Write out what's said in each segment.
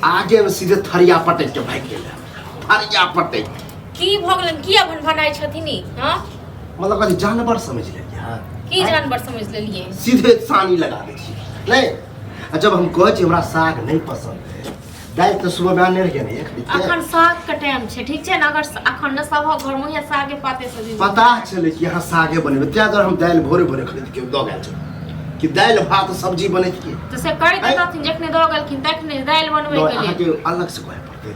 आगे में सीधे थरिया पटक के भागि गेलै, थरिया पटक। की भऽ गेलनि? किया भनभनाइ छथिन ई? हँ? मतलब कथी जानवर समझ लेलियै अहाँ? की जानवर समझ लेलियै? सीधे सानी लगा दै छी नहि। आ जब हम कहै छी हमरा साग नहि पसंद है, दालि तऽ सुबह में आनने रहियै ने एक खरीद के। अखन साग के टाइम छै, ठीक छै ने? अगर अखन ने सबक घर में उएह सागे पाते सब्जी। पता छलै कि अहाँ सागे बनेबै, ताहि दुआरे हम दालि भोरे भोरे खरीद के दऽ गेल छलहुँ कि दालि भात सब्जी बनेतियै। तऽ से कहि देतथिन जखने दऽ गेलखिन तखने दालि बनबै के लेल। अहाँके अलग से कहै पड़तै?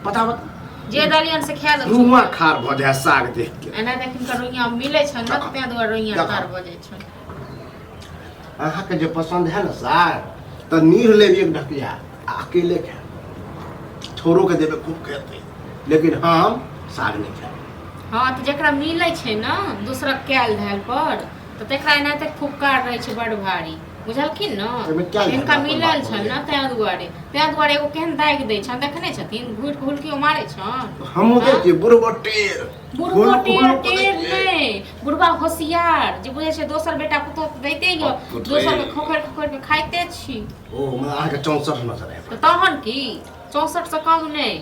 पता बता जे देलियनि से खा देब। रुआ खार भऽ जाय साग देख के। एना देखिन के रुइया मिलै छनि ने, ताहि दुआरे रुइया खार भऽ जाइ छनि। अहाँके जे पसंद है ने साग, तऽ नीर लेब एक ढकिया आ अकेले खायब, छोरो के देबै खूब खेतै, लेकिन हम साग नहि खायब। हँ, तऽ जकरा मिलै छै ने दोसरक कयल धयल पर, तऽ तकरा एनाहिते फुफकार रहै छै बड़ भारी, बुझलखिन ने? एहिमे कयल धयल हिनका अपन मिलल बाप छनि हो ने, ताहि दुआरे एगो केहन दागि दै छनि, देखने छथिन? घुरि कऽ हुलकियो मारै छनि। हमहूँ दै छियै बुढ़बो टेर। बुढ़बो हुल- टेर। हुल- टेर नहि, बुढ़बा होशियार जे बुझै छै। दोसर बेटा पुतोह तऽ दैते यऽ, बाप रे। दोसर के खोखरि खोखरि के खाइते छी। ओ मतलब अहाँके 64 नजर आबि। तऽ तहन की, 64 से कम नहि।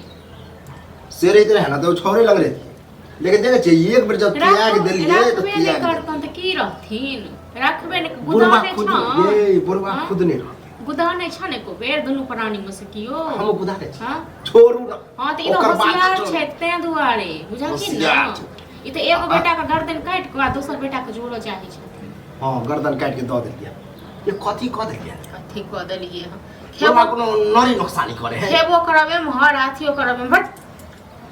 से रहैत रहै ने तऽ ओ छौड़े लग रहितियै, लेकिन देखै छियै एक बेर जब त्याग देलियै तऽ राखबे नहि त्याग देलियै। करतन तऽ की रहथिन? राखबे नहि। बुढ़बा गुदा नहि खुद छन। ये बुढ़बा हाँ? खुद नहि रहतै। गुदा नहि छन एको बेर दुनू प्राणी मे से कियो? हम गुदा नहि छी। हाँ? छोड़ू ने। हाँ, तऽ ई तऽ ओकर बात होशियार छोड़ू। छै तें दुआरे, बुझलखिन ने? होशियार छै। ई तऽ एगो बेटा के गर्दन काटि कऽ आ दोसर बेटा के जोड़ऽ चाहै छथिन। हँ, गर्दन काटि के दऽ देलियै। ये कथी कऽ देलियै? कथी कऽ देलियै हँ? बुढ़बा खेबो कोनो नरी नोकसानी करे है। खेबो करब एम्हर, अथियो करब एम्हर।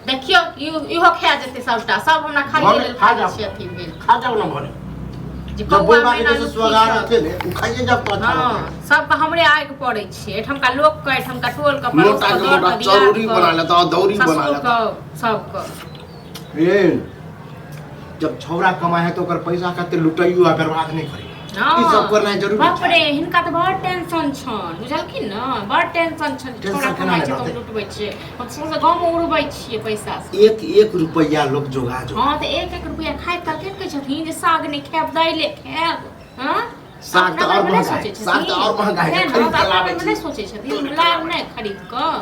देखियौ, इहो खा जेतै सबटा, सब हमरा खाइए भले लेल खा खाइ जाओ। छै। अथी भेल। खा जाओ ना भले। जे जब कौआ बुढ़बा के मैना जैसे लुत्थी स्वगार सब। रहते ने, उ खाइए जब तो अच्छा हँ, रहते। सबके हमरे आगि पड़ै छै, एहिठामका लोकके, एहिठामका टोलके, पड़ोसके, मोटा के दरके, मोटा चरौरी दियादके, बना लेता, दौरी बना लेता। ससुरके, सबके। ए जब छौड़ा कमाए है तो ओकर पैसा कते लुटैयो आ बर्बाद नहीं करी, ई सब करनाइ जरूरी बाप छै। रे, हिनका तऽ बड़ टेंशन छनि, बुझलखिन ने? बड़ टेंशन छनि। टेंशन छौड़ा केना कमाइ नहि छै तऽ हम रहतै? लुटबै छियै, हम सौंसे गाँवमे उड़बै छियै पैसा से। एक एक रुपैया लोग जोगा जोगा। हँ, तऽ एक एक रुपैआ खाइत काल के कहै छथिन जे साग नहि खायब, दाइले खायब। हँ, साग तऽ अपना और बारेमे नहि महंगा है, सोचै साग तऽ छथिन। और महंगा है, तें ने, खरीद तऽ के अपना लाबै बारेमे छी। नहि सोचै छथिन, लाब नहि खरीद कऽ,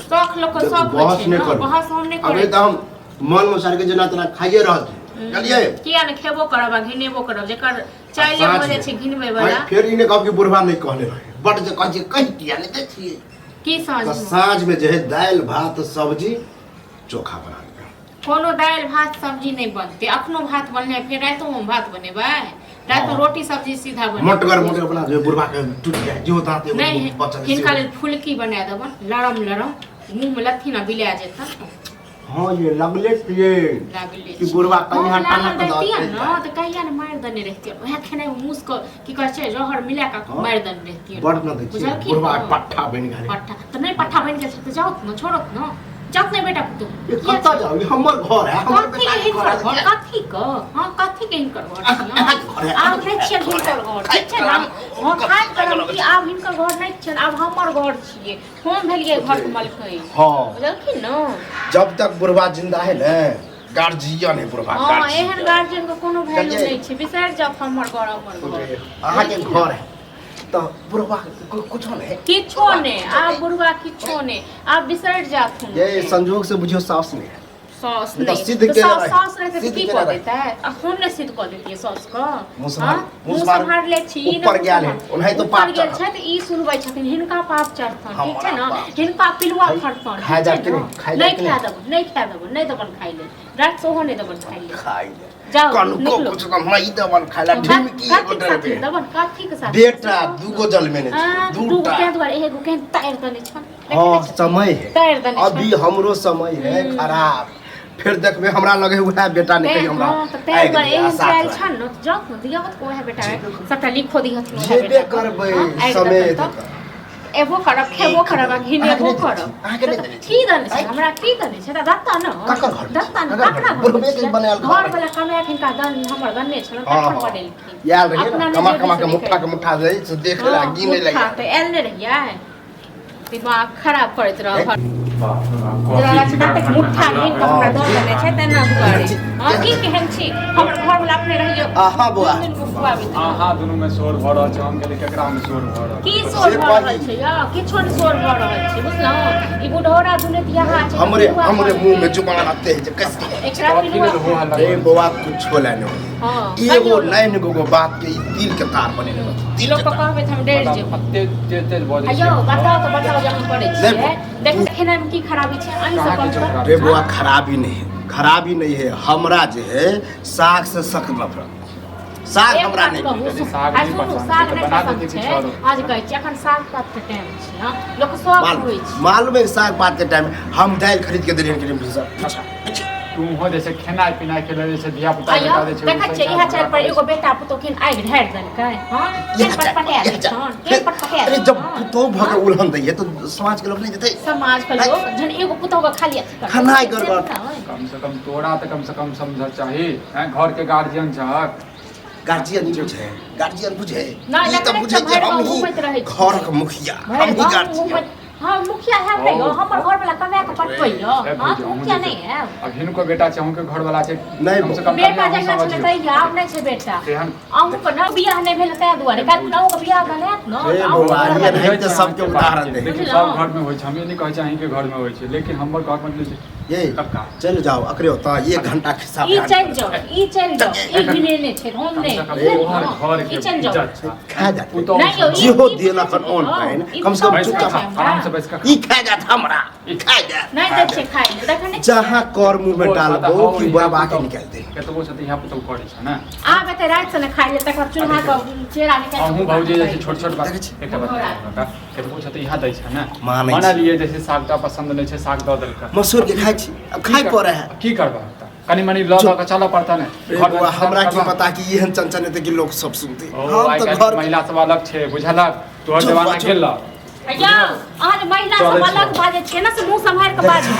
शौख लोकके देखू, शौख होइ बहस छै नहि ने। करू। बहस हम नहि अभी करै। तऽ हम मन अनुसार के जेना तेना खाइए रहल छी, बुझलियै? किया ने खेबो करब आ घिनेबो करब, जेकर चाइले भऽ जाइ छै घिनबै वाला। फेर ई नहि कहब कि बुढ़वा नहि कहने रहे, बड जे कहै छियै कहि किया नहि दै छियै। की साँझ तऽ मे? साँझ में जे है दालि भात सब्जी चोखा बना देबै। कोनो दालि भात सब्जी नहि बनतै। अखनो भात बनलै, फेर रातिओ मे भात बनेबै? रातिमे रोटी सब्जी सीधा बनेबै। मोटगर मोटगर बना देबै, बुढ़वा के टूटि जाय जो दाँत एगो नहि, बचल हिनका से। लेल फुलकी बना देबन, लरम लरम, मुँह मे लथिन आ बिला जेतन। हँ, ये लगले छियै लागले कि बुढ़वा कहिया हम लागल टनक दऽ रहितियै देतै। ने तऽ कहिया ने मारि देने रहितियै। उएह खेनाइ मुस के की कहै छै, जहर मिला कऽ मारि देने रहितियै। बड़ न दै छियै। बुझलखिन बुढ़वा ने? पट्ठा बनि गेलै। पट्ठा तऽ नहि, पट्ठा बनि गेल छै तऽ जाउत ने, छोड़त ने, जाउत ने बेटा पुतोहु। ये कतऽ जाउ? ई हमर घर है, हमर कथी बेटा के के घर हिनकर है। घर? कथी के? हँ, कथी के हिनकर घर अहाँके घर है। आब नहि छियनि हिनकर घर, ठीक छै ने? हँ, खाइत करब कि आब हिनकर घर नहि छियनि, आब हमर घर छियै, हम भेलियै घरके मालकिन। बुझलखिन ने? जब तक बुढ़वा जिंदा है ने, गार्जियन है बुढ़वा। हँ, गार्जियन। एहन गार्जियन के कोनो वैल्यू चलिए। नहि छै। बिसरि जाउ हमर घर, हमर घर। अहाँके घर है तऽ बुढ़वा के कुछो नहीं। किछो नहि आब बुढ़वा, किछो नहि आब, बिसरि जाथुन। ये संजोग से बुझियो सास नहीं है। सास नहीं तऽ नहि सिद्ध तऽ केने सास रही। सास रहतै तऽ सिद्ध की केने कऽ रही। देतै? आ हम ने सिद्ध कऽ देतियै सास के? मुँह सम्हार- हाँ? मुँह मुँह सम्हार- सम्हारले छी ने, ऊपर मुँह गेल है, सम्हार- ओनाहि तऽ ऊपर पाप गेल चढ़त। छै तऽ ई सुनबै छथिन, हिनका पाप चढ़तन, ठीक छै हमरा ने? पाप। हिनका पिलुआ फड़तन, खाय ठीक छै जात कि ने? नहि? खाय नहि जात कि खाय नहि? देबन, नहि खाय देबन, नहि देबन खाय लेल, राति से ओहो नहि देबन खाय लेल। खाइ ले। जाउ, कनको निकलू। कुछ न नहि देबन खाइ ला, ढिमकी एगो कथी के साथी डरबे। देबन? कथी के साथी? बेटा दूगो जलमेने छै। हाँ, दूगो। दूटा। तें दुआरे एगो केहन तारि देने छन। हाँ, समय है। तारि देने छन। अभी हमरो समय है खराब, फिर देखबे हमरा लगे वएह बेटा नहीं कहीं हमरा हाँ, तऽ तें आगि दुआरे दिया, एहन साथ चालि रहे। छन ने, तऽ जाउ ने दियहत को वएह बेटा सबटा लिखो दिहत ने वएह जेबे बेटा के। करबै। हाँ, आगि समय देतन तऽ देतै। एबो करब, खेबो करब आ घिनेबो अहाँके नहि करब। देने छी, अहाँके नहि देने छी। की देने छै हमरा? की देने छै? तऽ दत्ता ने। ककर घर मे दत्ता छै? ने। ककर घर ककरा मे? घर बुढ़बे के बनायल घर घर वाला कमाए के हिनका दन हमर दन्ने छलन, हाँ, तखन हाँ। बनेलखिन। आयल रहियै अपना ने नहि कमा जेबी कमा से के मुट्ठा के निकलि। मुट्ठा दै से देखे ला, हाँ, गिने मुट्ठा लगे। तऽ आयल नहि रहियै, दिमाग खराब करैत रह। बाप रे बाप, जेना कॉफी लागै छै कतेक मुट्ठा घिन कऽ हमरा दऽ देने छै तेना दुआरे। हँ की केहन छी हमर घरवला अपने रहियो आहा बौआ। दू दिन के खुआबैत रहै। अहाँ दुनू में शोर भऽ रहल छै हम कहलियै केकरा में शोर भऽ रहल की छै? शोर से भऽ रहल कहली। छै यौ किछो नहि शोर भऽ रहल छै बुझलहुँ ई बुढ़ौरा दुनिया छै हमरे पिलुआ हमरे भऽ मुंह में गेल। जुबान आते है जे कस के एकरा कॉफी पिलुआ लेल हो हल्ला ए बौआ कुछो ला नहीं हँ एगो कहियौ। नैन गो बात के ई तिल के तार बनेने रहत तिल लोक के के तार कहबै तऽ हम डरि जेबै कते तेज तेज बजै आ यौ बताउ तऽ बताउ जे हम करै छियै नहि, देखू खेनाइ मे की खराबी छै अहीं कहाँ सब किछो कहू तऽ। खराबी रे बौआ खराबी नहीं है खराबी नहीं है हमरा जे है साग से सख्त नफरत साग एक हमरा बात नहीं कहू, यदि साग आ नहि सुनू, पसन्द साग छै तऽ नहि बना पसन्द देतै छै किछु आरो। आज कहै छी एखन साग पात के टाइम छै हँ लोक सब मालूम होइ छै मालूम है साग पात के टाइम हम दालि खरीद के देलियन कि सब तू हो जैसे खेनाइ पिनाइ के लेल जैसे धिया पुता आयो बेटा दै छै देखै छियै इएह चारि पर एगो बेटा पुतोह केहन आगि ढारि देलकै हँ केहन पटपटा दै छन केहन पटपटा अरे दै जब छन। पुतोह भऽ के उलहन दैये तो समाज के लोग नहीं देते समाज के लोग जहन एगो पुतोह के खाली अथी करतै, खनाइ गड़बड़। से नहि। कम से कम तोरा तऽ कम से कम समझ चाही हैं घर के गार्जियन छहक गार्जियन बुझे गार्जियन बुझे नहि, ई तऽ जकरे बुझे तऽ कि भरि हम गाँव ही घुमैत रहै छी। घरक मुखिया भरि हम ही गाँव गार्जियन घुमैत- हँ मुखिया हैब नहि यौ हमर घर वाला कमाए के पठबै यौ हँ तऽ मुखिया नहि हैब अब हिनको बेटा छै अहूँके घर वाला छै नहि, कम से कम बेटा कनि अहूँ जहिना छलै समझियौ। तहिया आब नहि छै बेटा तेहन अहूँके न बियाह नहि भेल ताहि दुआरे काल्हि अहूँके बियाह भेल हैत ने हे तऽ अहूँके बौआ, घरवला ये नहीं तऽ सबके उदाहरण दे। देखियौ सब घर में होइ छै हम ई नहि कहै छी अहींके घर में होइ छै लेकिन हमर कहक मतलब छै ये कक्का चल जाओ अकरे होता एक घंटा खिस्सा ई बयान चलि करत। जाओ ई चलि जाओ ई घिनेने छै हम कम नहि से कम ए, तोहर घर के ई चलि जाओ इज्जत छै खा जाते। पुतोहु नहि यौ, ई- जेहो ई देलक हन बुझै ऑन छै, पानि, ई कम से कम बुझै बैस छै कऽ खा हमरा। आराम से बैस कऽ खा ई खा जात हमरा खा जात नहि दै छै खाइ लए देखै नहि जहाँ कर मुंह में ओ, डालबो हौ, कि इहाँ बाबा के पुतोहु- निकाल दे कतबो छै तऽ इहाँ पुतोहु करै छै ने आब एते राति से ने खाइ ले तकर चूल्हा के चेरा निकालि अहूँ भौजी जे छै छोट छोट बात देखै छी। एकटा बात कहू काका, कतबो छै तऽ इहाँ दै छै ने मानै माना छी। लिए जैसे साग तऽ पसन्द नहि छै साग दऽ देलकै मसूर के खाइ छी अब खाइ पड़े है की करबा तऽ कनि मनि लऽ लऽ कऽ चलऽ पड़तै ने रे घरमे बौआ खतम हमरा की करबा। पता कि एहन चंचन हेतै कि लोग सब सुनते ओ, हम आइ तऽ काल्हि घर महिला सब अलग छै बुझलक तोहर चुप जमाना चुप। गेल यौ अहाँ जे महिला चलै सब छी। अलग बाजै छियै ने से मुँह सम्हारि कऽ बाजू